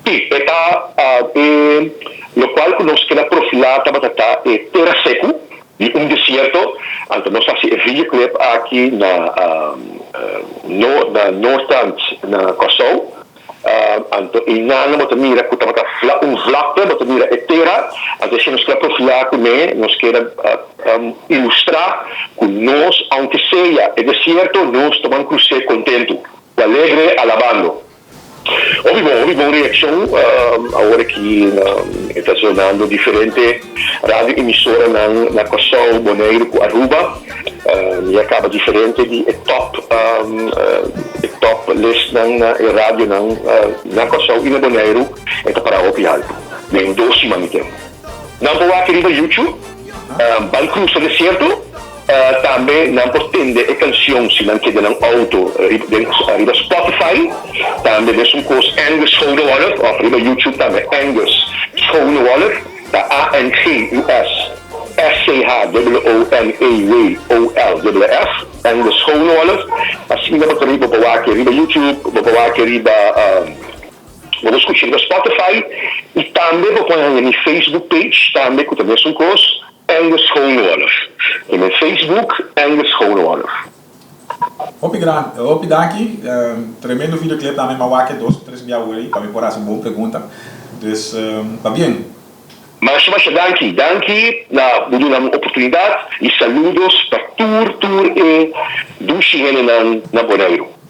Si, e ta e lokual ku nos keda profilá tabata ta e tera seku di un desierto, anto nos hasi e videoclip aki na na Noordkant na Kòrsou, anto einan bo ta mira ku tabata un vlakte, bo ta mira e tera, anto esei nos keda profilá kuné, nos keda ilustrá ku nos aunke sea e desierto nos ta ban krus'é kontentu, ku alegre alabando. Hopi bon, hopi bon reaccion. Awor aki e ta zonando diferente radio emisoranan na Kòrsou, Boneiru ku Aruba. Mi a kaba diferente di e top e top listnan na e radionan na Kòrsou i na Boneiru. E ta para hopi haltu den dos siman di tempu. Nan por wak riba YouTube, Ban Cruza Desierto. Tambe nan por tende e cancion si nan keda nan auto riba Spotify. Tambe mesun cos Angus Schonewolf of riba YouTube tambe Angus Schonewolf, ta A-N-G-U-S S-C-H-O-N-E-W-O-L-F, Angus Schonewolf. Asina bo ta riba bo por wak riba YouTube, bo por wak riba bo por scucha riba Spotify y tambe bo por haña mi Facebook page tambe cu ta mesun cos. Angus Schoonwolf. I mi Facebook, Angus Schoonwolf. Hopi gran, hopi danki. Tremendo videoclip tambe m'a wak e dos of tres bia awor ei pa mi por hasi un bon pregunta. Dus pabien. Masha masha danki. Danki na bo duna mi oportunidad y saludos pa tur tur e dushi hendenan na Boneiru.